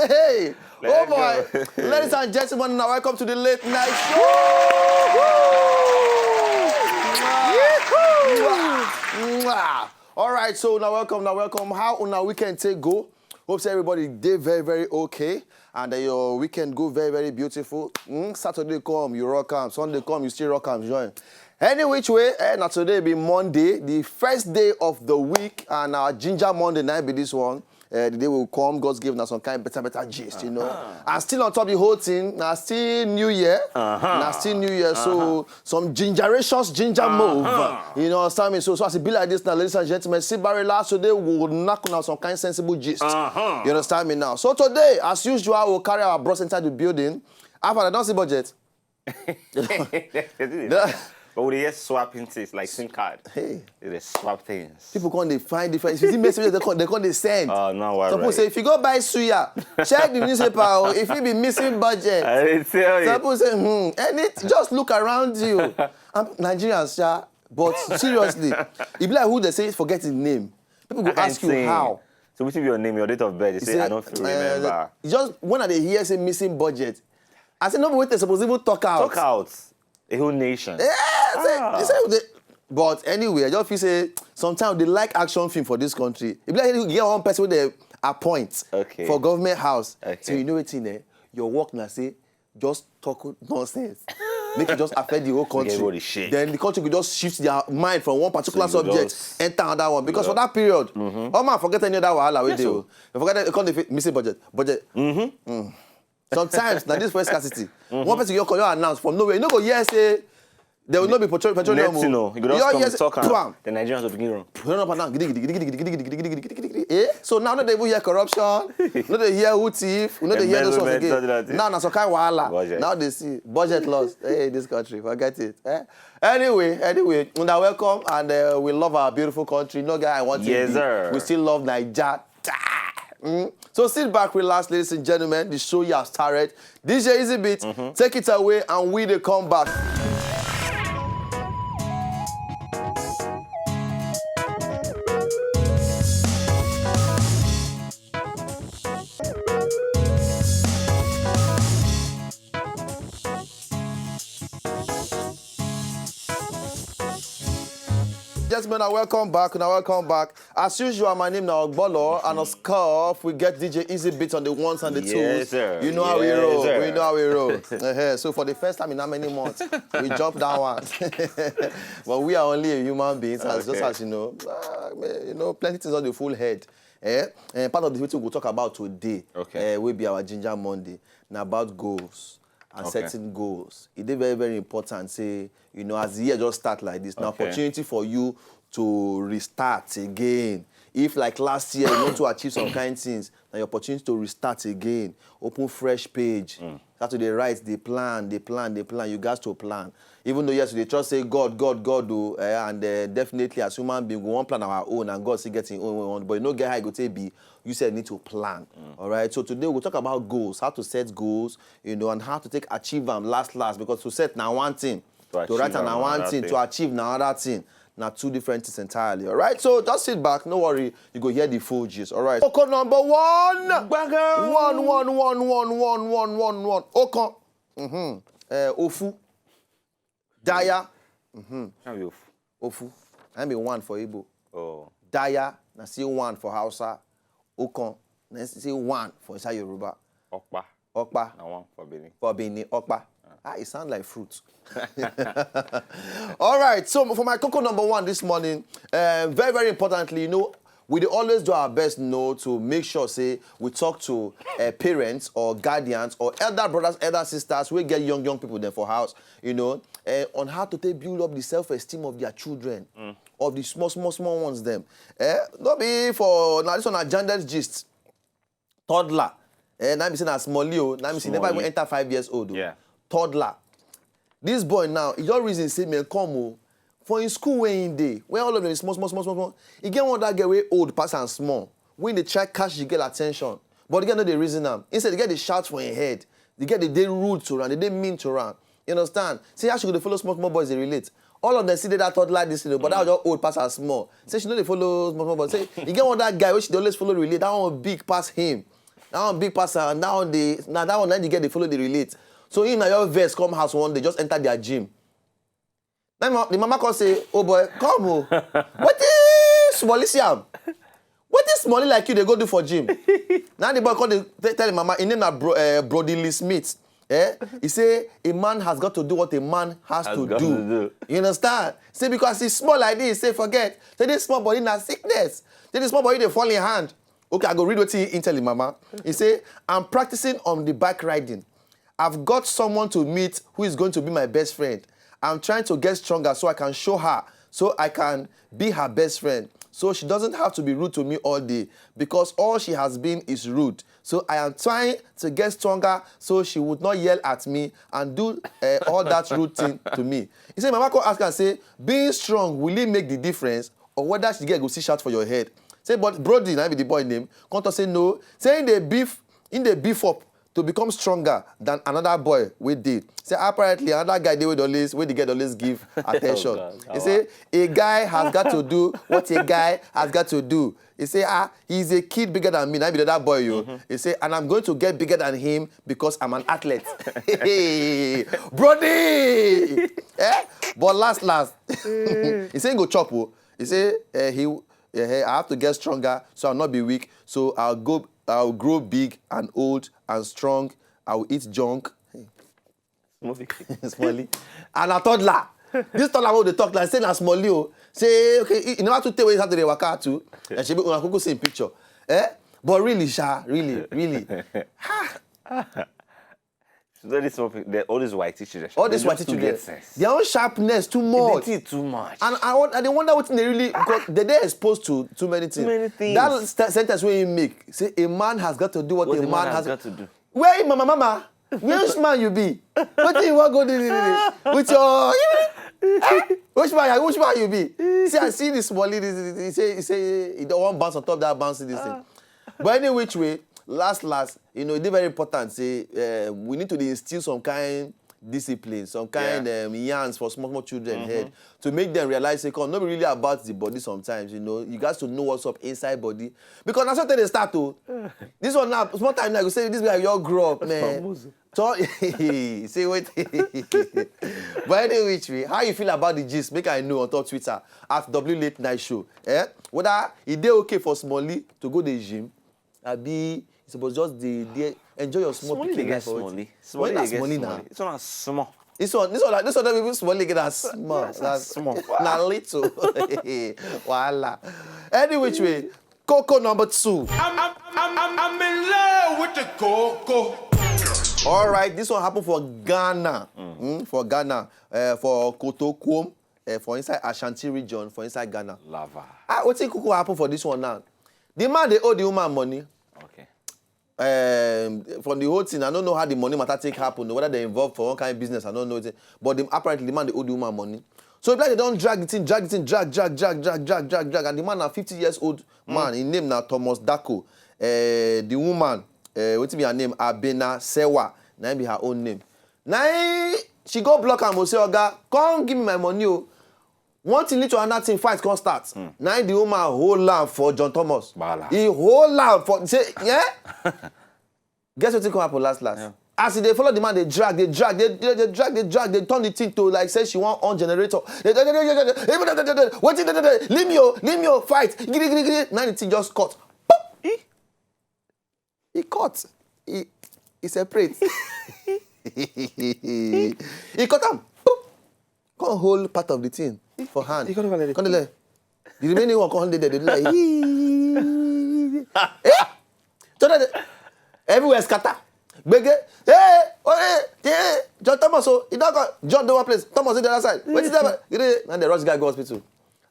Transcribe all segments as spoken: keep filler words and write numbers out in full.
Hey! Oh boy! Ladies and gentlemen, now welcome to the late night show. Mwah! Mwah! All right, so now welcome, now welcome. How una weekend take go? Hope say everybody dey very, very okay, and uh, your weekend go very, very beautiful. Mm? Saturday come, you rock am. Sunday come, you still rock am, join. Any which way, eh, na today be Monday, the first day of the week, and our Ginger Monday na be this one. Uh, the day will come, God's given us some kind better, better gist, you know. And still on top of the whole thing, na still New Year, na still New Year, so some gingerations, ginger move. You know what I'm saying? So, so as it be like this now, ladies and gentlemen, see Barry last today, we will knock on some kind sensible gist. You understand me now? So today, as usual, we'll carry our bros inside the building. After I don't see budget. But we dey hear swapping things like SIM card. Hey. They dey swap things. People come dey find different. If you see messages, they come, they come dey send. Oh, no, why? Some people say, if you go buy suya, check the newspaper. Oh, if you be missing budget. I dey tell you. Some people say, hmm, and it, just look around you. I'm Nigerians, sha, but seriously, e be like who they say forget his name. People go ask you how. So wetin be your name, your date of birth? You say, I don't feel remember. Just when I dey hear say missing budget, I say no be wetin suppose even talk out. Talk out. A whole nation. Yeah, say, say they, but anyway, I just feel say sometimes they like action film for this country. If like you get one person wey they appoint for government house, so you know wetin, eh? Your work na say just talk nonsense. Make it just affect the whole country. Then the country will just shift their mind from one particular subject, enter another one. Because for that period, all man forget any other wahala wey dey o. They forget, they come dey missing budget, budget. Sometimes na this first scarcity. One person you call, you announce from nowhere. You no go hear say there will not be petrol-, petroleum. Next thing, you go just come talk am. The Nigerians will begin run. Run up and down. Gidi, gidi, gidi. Eh? So now no dey even hear corruption. No dey hear who thief. No dey hear those ones again. Now na some kind wahala. Now they see budget loss. Hey, this country, forget it. Eh? Anyway, anyway, una welcome, and uh, we love our beautiful country. No guy I want to be. We still love Naija. Mm. So sit back, relax, ladies and gentlemen. The show you have started. D J Easy Beat, take it away, and we dey come back. Gentlemen, now welcome back. Now welcome back. As usual, my name now Ogbolo, and of course we get D J Easy Beat on the ones and the twos. Yes, sir. You know how we roll. We know how we roll. Uh-huh. So for the first time in how many months, we jump that one. But we are only a human being, so as, just as you know, uh, you know, plenty things on the full head. Eh? And part of the thing we go talk about today, eh, will be our Ginger Monday. Now about goals and setting goals. It is very, very important. Say, you know, as the year just start like this, now opportunity for you to restart again. If like last year you want to achieve some kind things, now your opportunity to restart again, open fresh page. Start to dey write, dey plan, dey plan, dey plan. You got to plan. Even though yes, we dey trust say God, God, God, oh, eh, and uh, definitely as human being, we want plan our own, and God still get his own way on. But you know, get how e go take be. You said need to plan. All right. So today we'll talk about goals, how to set goals, you know, and how to take achieve them last last. Because to set now one thing, to write na one thing, to achieve na other thing. Now two different things entirely. All right. So just sit back, no worry. You go hear the full gist. All right. Oko number one. One, one, one, one, one, one, one, one, one. Oko. Mm-hmm. Uh, Ofu. Daya. Mm-hmm. Ofu. Ofu. I be one for Igbo. Oh. Daya, na say one for Hausa. Okon, na say one for inside Yoruba. Okpa. Okpa. Na one for Benin. For Benin, Okpa. Ah, it sounds like fruit. All right, so for my cocoa number one this morning, uh, very, very importantly, you know, We dey always do our best, no, to make sure say we talk to uh, parents or guardians or elder brothers, elder sisters wey get young young people dem for house, you know, uh, on how to take build up the self-esteem of their children, of the small small small ones dem. Eh? No be for, now this one na gendered gist. Toddler. Eh, na be say na smallie o, na be say never even enter five years old o. Yeah. Toddler. This boy now, he just reason say, man, come o. For him school wey him dey, when all of them small, small, small, small, small, he get one that girl wey old pass and small, when they try catch the girl attention. But the girl no dey reason am. Instead, the girl dey shout for him head. The girl dey dey rude to am, dey dey mean to am. You understand? See how she go dey follow small, small boys dey relate. All of them see that toddler this thing, but that one just old pass and small. Say she no dey follow small, small boys. Say, you get one that guy wey she dey always follow relate. That one big pass him. That one big pass am. That one dey, na that one na the girl dey follow dey relate. So him na your verse come house one day, just enter their gym. Then ma- the mama come say, "Oh boy, come o. Wetin smallie see am? Wetin smallie like you dey go do for gym?" Now the boy come dey t- tell the mama, him name na bro, uh, Brody Lee Smith. Eh? He say a man has got to do what a man has, to, do. You understand? Say because he's small like this, say forget. Say this small body na sickness. Say this small body dey fall in hand. Okay, I go read wetin he tell him mama. He say, "I'm practicing on the bike riding. I've got someone to meet who is going to be my best friend. I'm trying to get stronger so I can show her, so I can be her best friend. So she doesn't have to be rude to me all day because all she has been is rude. So I am trying to get stronger so she would not yell at me and do uh, all that rude thing to me." He say, mama come ask am say, "Being strong, will it make the difference or whether she get go see shout for your head?" Say, but Brody, na be the boy name, come talk say no. Say in the beef, in the beef up to become stronger than another boy wey dey. Say apparently another guy dey wey dey always, wey the girl dey always give attention. He say a guy has got to do what a guy has got to do. He say, "Ah, he's a kid bigger than me." Na be the other boy, yo. He say, "And I'm going to get bigger than him because I'm an athlete." Brody! Eh? But last, last, he say he go chop o. He say, eh, he, eh, "I have to get stronger, so I'll not be weak. So I'll go, I'll grow big and old and strong. I will eat junk." Smallie. Smallie. And a toddler. This toddler wey dey talk like say na smallie o. Say okay, he, he never too tey wey he start to dey waka too. And she be una kuku see him picture. Eh? But really, sha, really, really. So these small people, they're all these white children. All these white children, their own sharpness too much. They too much. And I want, I dey wonder what they really, because they dey exposed to too many things. Many things. That st- sentence wey he make, say a man has got to do what, What a the man man has has got to do. Where is mama, mama? Which man you be? Wetin you wan go do with your, eh? Which man, which man you be? See, I see this smallie. This, this, he say, he say he don't want bounce on top that bouncy this thing. But any which way, last last, you know, e dey very important say uh, we need to dey instill some kind discipline, some kind Yeah. um, yarns for small small children head to make them realize say, come, no be really about the body sometimes, you know, you got to know what's up inside body. Because na so they start to. This one now, small time now, you say, "This guy, you all grow up, man." So, say wait. But any which way, how you feel about the gist? Make I know on top Twitter at W Late Night Show. Eh? Whether e dey okay for smallie to go the gym, abi e suppose just dey there, enjoy your small Smallie, they pikin get life for smallie. Smallie, Smallie, na they get smallie now. Smallie. It's not small. This one, this one, this one, people smallie get as small. That's as small. Na little. Wahala. Any which way, Coco number two. I'm, I'm, I'm, I'm, I'm in love with the coco. All right, this one happened for Ghana. Mm, for Ghana, uh, for Kotokuom, uh, for inside Ashanti region, for inside Ghana. Lava. Ah, wetin kuku happen for this one now? The man dey owe the woman money. Okay. Um, from the whole thing, I don't know how the money matter take happen, whether they involved for one kind of business, I don't know. But the, apparently, the man dey owe the woman money. So it's like they don drag the thing, drag the thing, drag, drag, drag, drag, drag, drag, drag, and the man na fifty years old man. Him name na Thomas Dako. Uh, the woman, uh, wetin be her name? Abena Sewa. Na him be her own name. Na him she go block am o, say, "Oga, come give me my money o." One thing lead to another thing, fight come start. Na him the woman hold am for John Thomas. Wahala. He hold am for, say, yeah. Guess wetin come happen last last? As e dey follow the man, dey drag, dey drag, dey dey dey drag, dey drag, dey turn the thing to like say she wan on generator. Dey dey dey dey dey dey dey dey dey dey dey dey, wetin dey dey dey, leave me o, leave me o, fight, giri giri giri. Now the thing just cut. Pop! E cut. E e separate. E cut am. Pop! Come hold part of the thing for hand. E come look like Come dey like, the remaining one come dey there, dey do like, "Ee." Pepper scatter. Gbege. Hey, oh, hey, hey, John Thomas, oh, he don go. John dey one place. Thomas dey the other side. Wetin dey happen? Gidi, na dem rush the guy go hospital.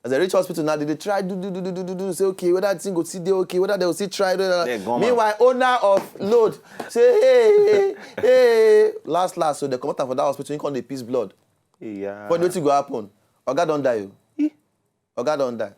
As dem reach hospital now, dem dey try do, do, do, do, do, do, do, say, okay, whether the thing go still dey okay, whether dem go still try. Dem gone, man. Meanwhile, owner of load say, hey, hey, hey. Last, last, so dem comot am for that hospital, he come dey piss blood. Yeah. But wetin go happen? Oga don die o. Oga don die.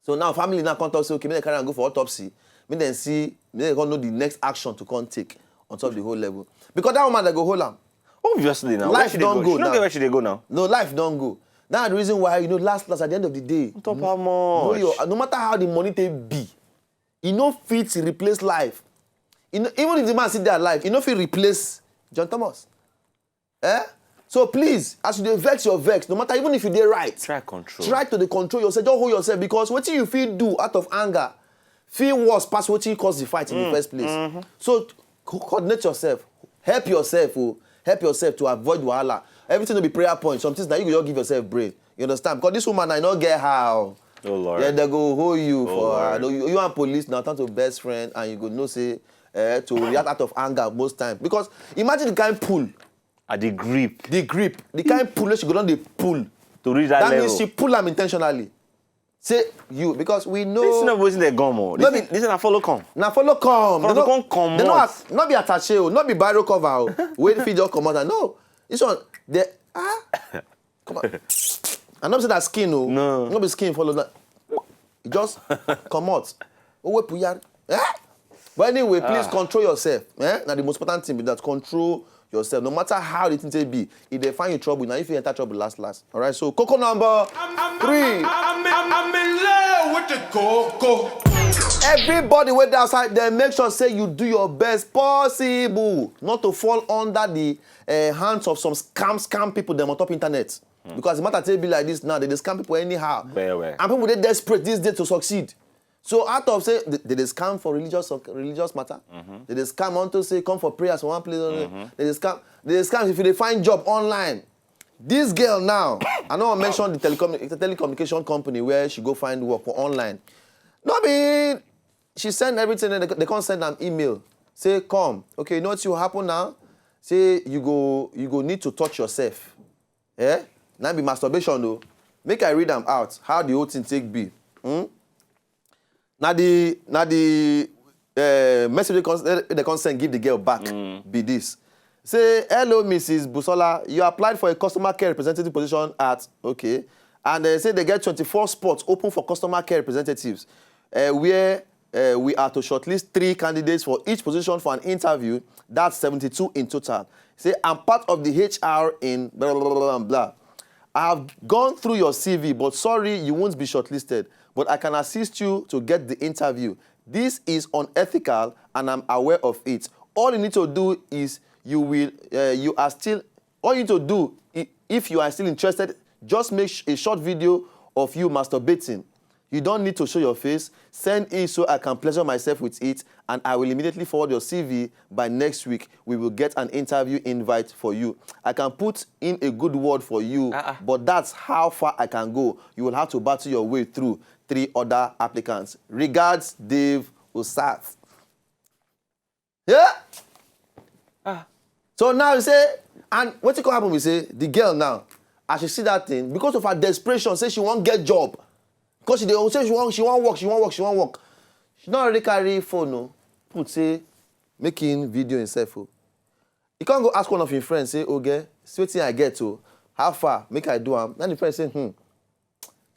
So now family now come talk say, okay, make dem carry am go for autopsy. Make dem see, make dem come know the next action to come take on top the whole level. Because that woman, dem go hold am. Obviously now. Life don go now. She no get where she dey go now. No, life don go. That's the reason why, you know, last, last, at the end of the day, on top how much? Know your, no matter how the money take be, e no fit replace life. E no, even if the man still dey alive, e no fit replace John Thomas. Eh? So please, as you dey vex your vex, no matter, even if you dey right, try control. Try to dey control yourself. Just hold yourself, because wetin you fit do out of anger fit worse pass wetin cause the fight in the first place. So co-, coordinate yourself. Help yourself, oh. Help yourself to avoid wahala. Everything no be prayer point. Some things na you go just give yourself break. You understand? Because this woman, I no get how. Oh, Lord. Yeah, dem go hold you for, uh, no, you, you and police now turn to best friend, and you go know say, eh, to react out of anger most times. Because imagine the kind pull. At the grip. The grip. The kind pull wey she go don dey pull. To reach that level. That means she pull am intentionally. Say you, because we know. This is not wetin dem gone more. No be, this is na follow come. Na follow come. Follow come comot. Dem no, no be attache o, no be biro cover o. Wey fit just comot am. No. This one, the, ah. Come on. I no say that skin o. No. No be skin follow that. E just comot. Owe puyari. Eh? But anyway, please control yourself. Eh? Na the most important thing be that. Control yourself. No matter how the thing take be, if dem find you trouble, na you fit enter trouble last, last. All right, so coco number three. I'm, I'm, I'm, I'm in love with the coco. Everybody wey dey outside there, make sure say you do your best possible not to fall under the, eh, hands of some scam, scam people dem on top internet. Because the matter take be like this now, dem dey scam people anyhow. Well, well. And people dey desperate this day to succeed. So out of say, dem, dem dey scam for religious, religious matter. Dem dey scam unto say come for prayers for one place. Dem dey scam, dem dey scam if you dey find job online. This girl now, I no wan mention the telecom-, the telecommunication company where she go find work for online. No be she send everything, and dem, dem come send am email. Say, come. Okay, you know wetin go happen now? Say you go, you go need to touch yourself. Eh? Na be masturbation o. Make I read am out, how the whole thing take be. Hmm? Na the, na the, eh, message wey dem come send give the girl back be this. Say, "Hello, Missus Busola. You applied for a customer care representative position at," okay. And, eh, say dem get twenty-four spots open for customer care representatives, eh, where, eh, we are to shortlist three candidates for each position for an interview. That's seventy-two in total. Say, "I'm part of the H R in blah, blah, blah, blah, blah. I have gone through your C V, but sorry, you won't be shortlisted. But I can assist you to get the interview. This is unethical, and I'm aware of it. All you need to do is you will, eh, you are still, all you need to do, i-, if you are still interested, just make sh-, a short video of you masturbating. You don't need to show your face. Send it so I can pleasure myself with it, and I will immediately forward your C V. By next week, we will get an interview invite for you. I can put in a good word for you, but that's how far I can go. You will have to battle your way through three other applicants. Regards, Dave Osat." Yeah? So now you say, and wetin come happen be say, the girl now, as she see that thing, because of her desperation, say she wan get job. Because she dey say she wan, she wan work, she wan work, she wan work. She don already carry phone o, put say making video himself o. He come go ask one of him friends, say, "Oge, see wetin I get o. How far? Make I do am." Then the friend say, "Hmm.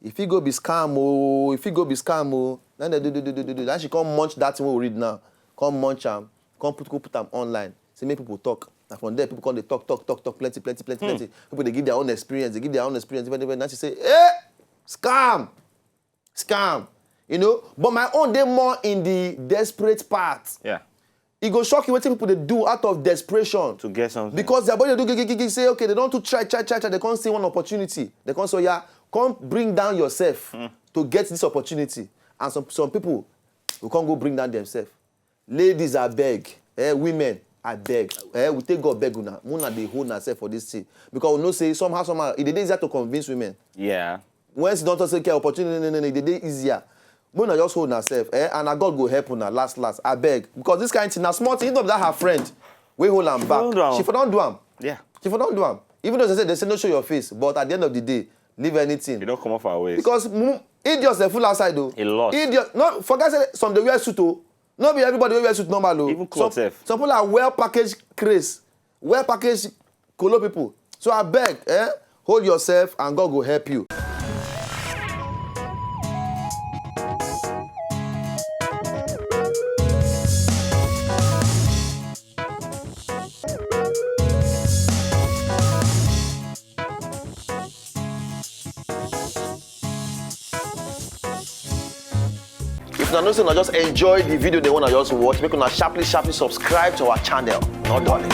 If he go be scam o, if he go be scam o." Then they do, do, do, do, do, do. Then she come munch that thing wey we read now. Come munch am, come put, go put am online. Say make people talk. And from there, people come dey talk, talk, talk, talk, plenty, plenty, plenty, plenty. People dey give their own experience, dey give their own experience, different, different. Then she say, "Eh, scam, scam." You know, but my own dey more in the desperate part. Yeah. E go shock you wetin people dey do out of desperation. To get something. Because their body dey do gigi, gigi, say, okay, they don too try, try, try, try. They come see one opportunity. They come say, "Yeah, come bring down yourself to get this opportunity." And some, some people go come go bring down themselves. Ladies, abeg, eh, women, abeg, eh, we take God beg una. Una dey hold una self for this thing. Because we know say somehow, somehow, e dey dey easier to convince women. Yeah. Once you don talk say, "Okay, opportunity, no, no, no," e dey dey easier. Make una just hold una sef, eh? And na God go help una last last, abeg. Because this kind thing na small thing. If not be that her friend wey hold am back, don do am. She for don do am. Yeah. She for don do am. Even though they say, they say no show your face, but at the end of the day, leave anything. You don't come off our ways. Because mm, idiots dey full outside o. A lot. Idiot. No, forget say some dey wear suit o. No be everybody wey wear suit normal o. Even cloth Some- sef. Some people are well packaged craze, well packaged kolo people. So abeg, eh, hold yourself and God go help you. If una know say una just enjoy the video dem wey una just watch, make una sharply sharply subscribe to our channel. No darling.